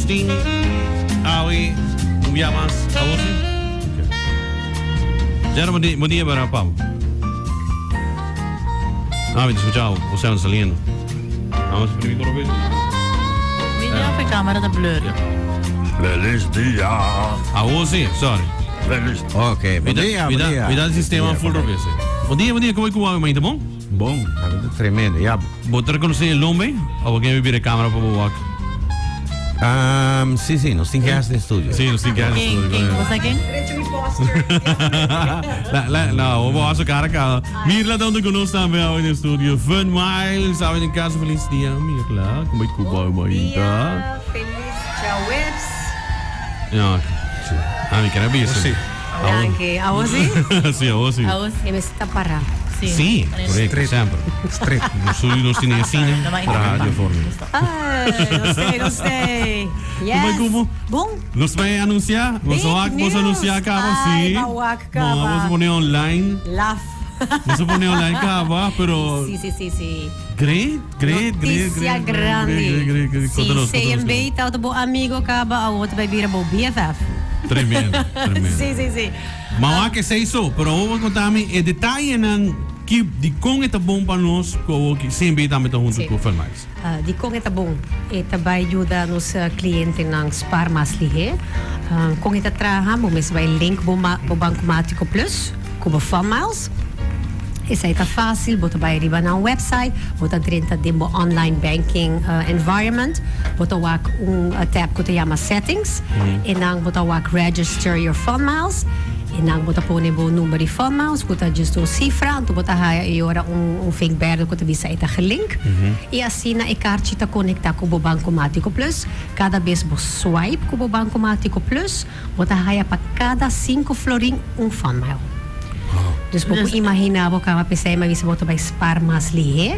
Nos tin awe un bia mas. Awo si? Ok. Jero, bon dia, bon dia para Pablo. Ah, mi ta escucha o sound saliendo. Vamos a primi coro Mi ya fe cámara ta blur. Feliz dia. Awo si, sorry. Feliz. Ok, bon dia, bon dia. Mi da sistema full robes. Bon dia, bon dia, como ku awe mainta bon? Bon, ta tremendo, ja. Bo ta reconoce el nombre? O bo ken bira camera pa bo wak? Si, si, nos tin guest den studio. Si, nos tin guest den studio. Ken, ken, bo sa ken? Drecha mi poster. La, la, no, bo haso cara caba. Mirla ta hunto cu nos tambe awe den studio. Fun Miles awe den casa. Feliz dia, Mirla. Como ta cu bo Bon dia, feliz djaweps. Ja, si. Ah, mi ker a bisa. Si. Danki. Awo si? Si, awo si. Awo si. E mester ta para. Si. Si, correcto, semper. Straight. Nos studio nos tin e cine, traha di forma. Ay, no sé, no sé. Yes. Como, como? Bon. Nos bay anuncia, nos Big wak, nos news. anuncia caba, Ay, si. ba wak caba. Bon, vamos pone online. Laf. Vamos pone online caba, pero Si, si, si, si. Great, great, great, Noticia great, grandi. great, great, great. Si, Conta nos, conta nos, CMB ta bo amigo caba, awor ta bay bira bo BFF. Tremendo, tremendo. Si, si, si. Ma wak esei so, pero awor bo conta mi e detayenan ki di con e ta bon pa nos cu awor ki CMB tambe ta hunto cu Fun Miles. Di con e ta bon? E ta bay yuda nos clientenan spaar mas lihe. Con e ta traha? Bo mester bay link bo bo Bancomatico Plus cu bo Fun Miles. Esei ta facil, bo ta bay riba nan website, bo ta drenta den bo online banking environment, bo ta wak un tab cu ta yama settings, e nan bo ta wak register your Fun Miles, e nan bo ta pone bo number di Fun Miles cu ta just un cifra, anto bo ta haya e ora un vink berde cu ta bisa e ta gelink, y asina e karchi ta conecta cu bo Bancomatico Plus. Cada bes bo swipe cu bo Bancomatico Plus, Bo ta haya pa cada cinco florin un Fun Mile. Dus bo por imagina bo caba pesey ma bisa bo ta bay spaar mas lihe.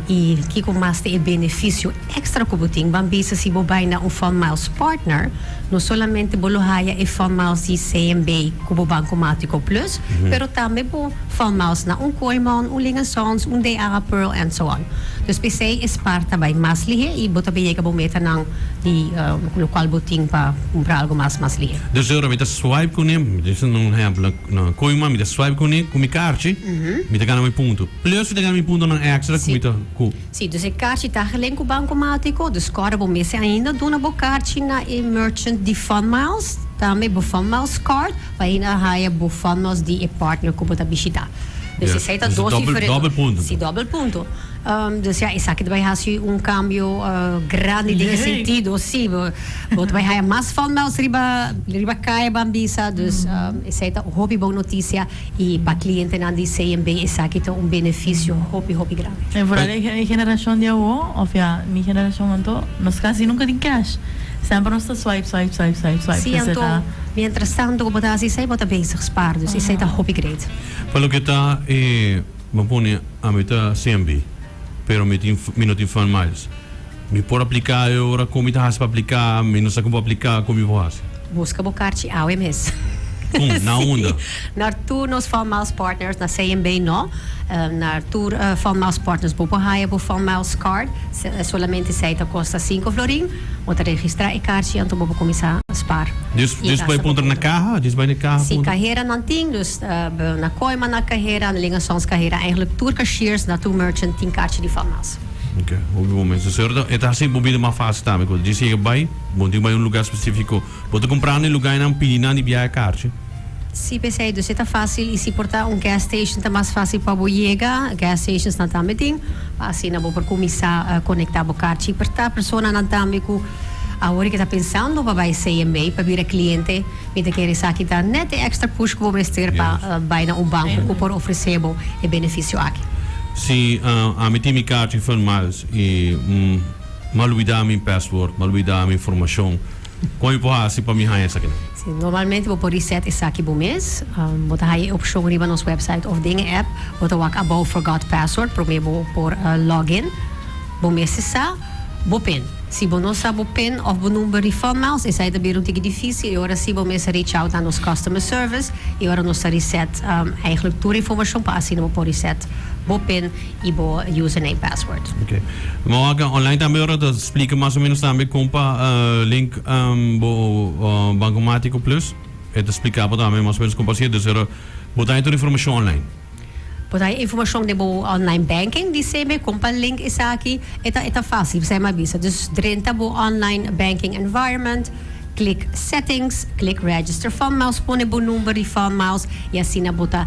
Y kico mas ta e beneficio extra cu bo tin? Ban bisa si bo bay na un Fun Miles partner, no solamente bo lo haya e Fun Miles di CMB cu bo Bancomatico Plus, pero tambe bo Fun Miles na un Kooyman, un Ling Sons, un DA Pearl and so on. Dus pesey e spaar ta bay mas lihe y bo ta bay yega bo metanan di locual bo tin pa cumpra algo mas mas lihe. Dus ora mi ta swipe cune, mi ta diciendo un ehempel, na Kooyman mi ta swipe cune cu mi kaartje, mi ta gana mi punto. Plus mi ta gana mi puntonan extra cu mi ta cu. Si, dus e kaartje ta gelen cu Bancomatico, dus corda bo mester ainda duna bo kaartje na e merchant di Fun Miles, tambe bo Fun Miles card, pa ainda haya bo Fun Miles di e partner cu bo ta bishita. Dus esey ta dos diferente. Dobbel punto. Si, dobbel punto. Dus ja, esaki ta bai hasi un kambio grandi den e sentido, si, bo ta bai haya mas Fun Miles riba riba kaya ban bisa, dus esei ta hopi bon notisia i pa klientenan di CMB esaki ta un benefisio hopi hopi grandi. En vooral e generashon di awo, of ja, mi generashon anto, nos kasi nunka tin cash. Semper nos ta swipe, swipe, swipe, swipe, swipe. Si, anto mientras tanto ku bo ta hasi esei bo ta bezig spaar, dus esei ta hopi great. Pa loke ta e. Bo pone ami ta CMB, pero mi tin mi no tin Fun Miles. Mi por aplica e ora con mi ta haci pa aplica, mi no sa con por aplica, con mi por haci? Busca bo karchi awe mes. Con? Na unda? Naar tur nos Fun Miles partners, na CMB no. Naar tur Fun Miles partners bo por haya bo Fun Miles card. Solamente esey ta costa cinco florin. Bo ta registra e karchi anto bo por cuminsa spaar. Dus dus bo e puntra na caha? Dus bai na caha Si, puntra? cahera nan tin, dus na Kooyman na cahera, na Ling Sons cahera, eigenlijk tur cashiers na tur merchant tin karchi di Fun Miles. Ok, hopi bon mes. Dus e ta hasi bo bida mas facil tambe, cu djis yega bai, bo no tin cu bai un lugar specifico. Bo ta cumpra na e lugarnan pidi nan di biaha e karchi. Si, p'esei, dus e ta facil y si por ta un gas station ta mas facil pa bo yega, gas stations nan tambe tin, pa asina bo por cuminsa conecta bo karchi. Por ta personanan tambe cu awor ke ta pensando pa bai CMB pa bira cliente, mi ta kere esaki ta net e extra push cu bo mester pa bai na un banco cu por ofrece bo e beneficio aki. Si, ami tin mi karchi Fun Miles y m'a lubida mi password, m'a lubida mi informacion. Kon mi por hasi pa mi haña esakinan? Si, normalmente bo por reset esaki bo mes. Bo ta haña e opshon riba nos website of den e app. Bo ta wak abou forgot password promé bo por log in. Bo mester sa bo pin. Si bo no sa bo pin of bo number di Fun Miles, esei ta bira un tiki dificil y ora si bo mester reach out na nos customer service y ora nos ta reset eigenlijk tur informacion pa asina bo por reset bo pin y bo username password. Ok. Bo wak online tambe ora ta splica mas o menos tambe con pa link bo Bancomático Plus. E ta splica bo tambe mas o menos con pa hacié. Dus ora bo ta haña tur informacion online. Bo ta haña informacion den bo online banking di CB, con pa link esaki. E ta e ta facil, p'esei mi a bisa. Dus drenta bo online banking environment, click settings, click register Fun Miles, pone bo number di Fun Miles y asina bo ta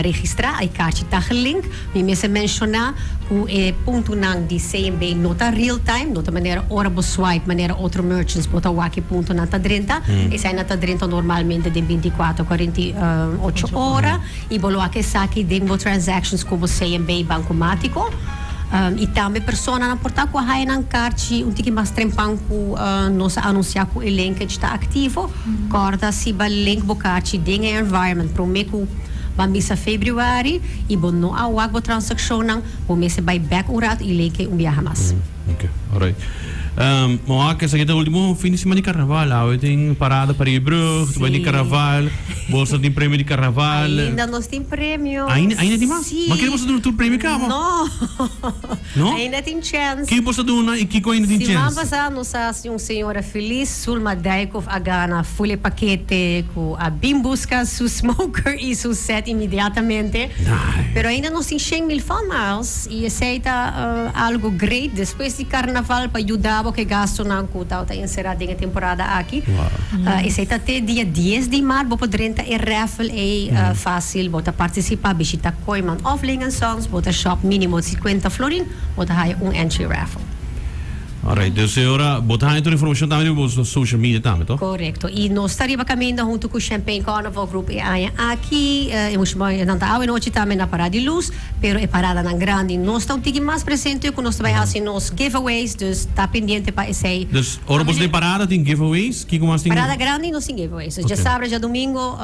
registra. E kachi ta gelink. Mi mester menciona cu e puntonan di CMB no ta real time, no ta manera ora bo swipe manera otro merchants bo ta wak e puntonan ta drenta. Eseinan ta drenta normalmente den 24, 48 ora. Y bo lo a esaki den bo transactions cu bo CMB Bancomatico. Y tambe personanan por ta cu a haya nan karchi un tiki mas trempan cu nos a anuncia cu e linkage ta activo. Corda si ba link bo karchi den e environment prome cu ban bisa februari y bo no a wak bo transaccionnan, bo mester bay bek un rato y link e un biaha mas. Ok, alright. Um, maar wak, esaki ta ultimo fin di semana di carnaval. Awe tin parada pa Rio Brug, sí. Tin carnaval, boso tin premio di carnaval. Ainda nos tin premio. Ainda, ainda tin mas? Sí. Maar kere boso duna tur premio caba? No. No? Ainda tin chance. Ki boso duna y kiko ainda tin Siman chance? pasá nos a hasi un señora feliz, Zulma Dijkhoff a gana full e pakete ku a bin buska su smoker y su set inmediatamente. Nice. Pero ainda nos tin 100,000 fun miles. Y esey ta algo great despues di carnaval pa yuda bo ke gastonan cu ta encera den e temporada aki. Esey ta te dia dies di maart bo por drenta e raffle ey facil. Bo ta participa bishita Kooyman of Ling and Sons, bo ta shop minimo 50 florin, bo ta haya un entry raffle. Alright, dus e ora bo ta haya tur informacion tambe riba bo social media tambe, toch? Correcto. Y nos ta riba caminda hunto cu Champagne Carnival Group e aña aki. E mucha nan ta awe nochi tambe na Parada di Luz. Pero e paradanan grandi nos ta un tiki mas presente cu nos ta bay haci nos giveaways, dus ta pendiente pa esey. Dus ora boso den parada tin giveaways? Kico mas tin? Parada grandi nos tin giveaways. Dus djasabra, djadomingo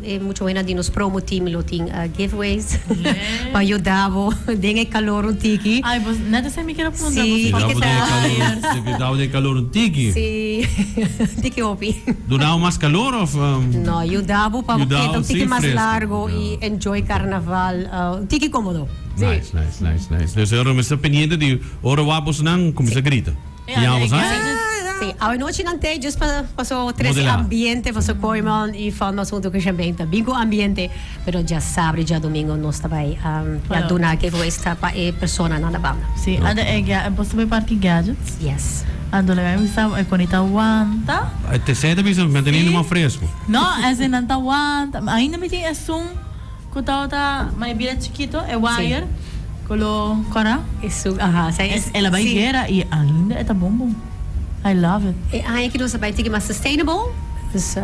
e mucha wena di nos promo team lo tin giveaways pa yuda bo den e calor un tiki. Ay, bos net esey mi kier a puntra. Si, Bos ke ta? Yuda bo den e calor un tiki. Si, un tiki hopi. Duna bo mas calor of? No, yuda bo pa bo keda un tiki mas largo y enjoy carnaval. Un tiki komodo. Sí. Nice, nice, nice, nice. Dus ora mester pendiente di ora wak bosonan kuminsá grita. Ja, Ya boso, Sí, awanochi nan te just pa paso trese Modelá. ambiente paso Kooiman y Van nos hunto ku Shabén ta bin ku ambiente, pero djasabra y djadomingo nos ta bai um, ya Bueno. duna giveaways ta pa e personanan na banda. Sí, anda e ga, boso bai parti gadgets. Yes. Ando le bai bisa e konita wanta. Te sey ta bisa manteniendo mas fresco. No, as in nan ta wanta. Ainda mi tin esun Cu tabata ma e bira chikito, e wire colo cora. Esun, aha, sa es. El a bay guera y ainda e ta bon bon. I love it. E aña aki nos a bay tiki mas sustainable, dus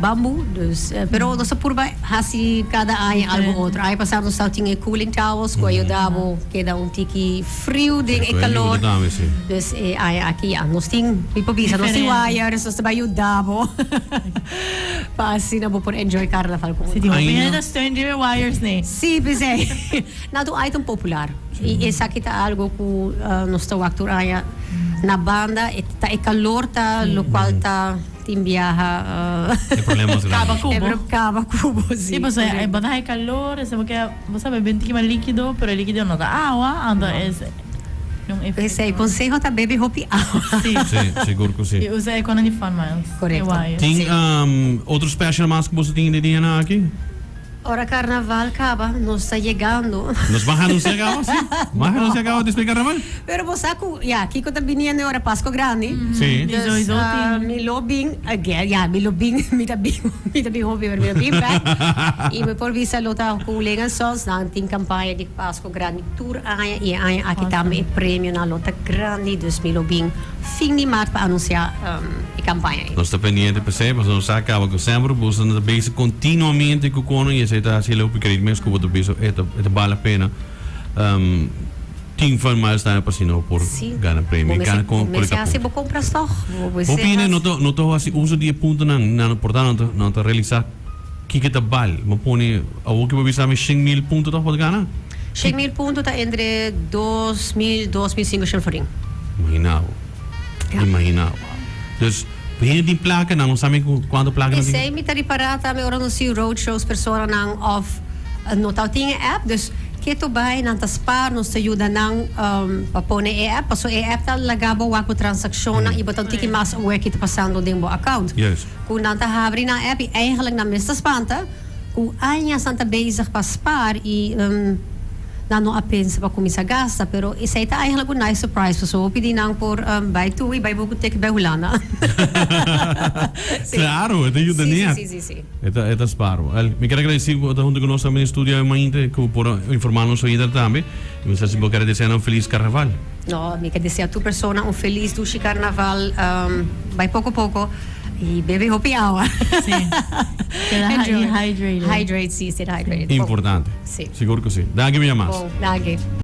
bambu, dus, pero nos a purba haci cada aña algo otro. Aña pasa nos tabatin e cooling towels cu a yuda bo keda un tiki friu den e calor. Dus e aña aki ya, nos tin, mi por bisa, nos tin wires, nos ta bay yuda bo. Pa asina bo por enjoy carnaval cu Si tin hopi Ainda. hende ta steun riba e wires ne. Sí, p'esei. Nan ta un item popular. I esaki ta algo cu nos ta wak tur aña na banda. E ta e calor ta locual ta tin biaha E problema mas grandi. Caba cu E bo. pro caba cu bo, sí. Sí, pasobra e banda hay calor, esei bo ke, bo sabe, ben tiki mas likido, pero e likido no ta awa, anto es. P'esei conseho ta bebe hopi awa. Sí. Sí, sigur cu sí. Y usa e conan di Fun Miles. Correcto. E wire. Tin otro special mas cu boso tin den dianan aki? Ora carnaval caba, nos ta yegando. Nos baha anuncia caba, sí. Baha anuncia caba despues di carnaval. Pero bo sa cu, ya, kico ta biniendo e ora Pasco Grandi. Sí. Y sowieso tin. Mi lo bin again, ya, mi lo bin, mi ta bin, mi ta bin hopi, pero mi lo bin back. Y mi por bisa lo ta cu Ling and Sons, nan tin campaña di Pasco Grandi tur aña y e aña aki tambe e premionan lo ta grandi, dus mi lo bin fin di maart pa anuncia e campaña ey. Nos ta pendiente p'esey, pasobra nos sa caba cu semper boso ta bezig continuamente cu cono y esey ta haci hopi great mes cu bo ta bisa e ta e ta bal la pena tin Fun Miles tambe pa asina bo por gana premio y gana con Bo mester colecta haci punto. bo compras toch? Bo mester Hopi hende haci. no ta no ta haci uso di e puntonan, nan por ta nan ta nan ta realisa. Kiko ta bal? Bo pone awor ki bo bisa mi 100,000 punto toch bo ta gana? 100,000 punto ta entre 2,000, 2,500 florin. Imagina bo. Imagina. Dus, hende tin placa, nan no sabi cuanto placa nan tin. Esey mi ta ripara tambe ora nos haci roadshows, personanan of no ta tin e app, dus keto bay nan ta spaar, nos ta yuda nan pa pone e app, paso e app ta laga bo wak bo transaccionnan y bo ta un tiki mas aware ki ta pasando den bo account. Cu nan ta habri nan app y eigenlijk nan mes ta spanta cu añas nan ta bezig pa spaar y nan no a pensa pa cuminsa gasta, pero esey ta eigenlijk un nice surprise pasobra hopi di nan por bay tu y bay buku ticket bay Hulanda. Claro, e ta yuda nia. Si, si, si, si. E ta, e ta spaar. Wel, mi kier agradeci cu bo ta hunto cu nos tambe den studio awe mainta cu por a informa nos oida tambe. Y mi sa si bo kier desea nan un feliz carnaval. No, mi ke desea tur persona un feliz dushi carnaval. Bay poco poco y bebe hopi awa. Sí. Keda Enjoy. hydrated. Hydrate, sí, stay hydrated. Importante. Sí. Sigur cu sí. Danki mi mas. Bon, danki.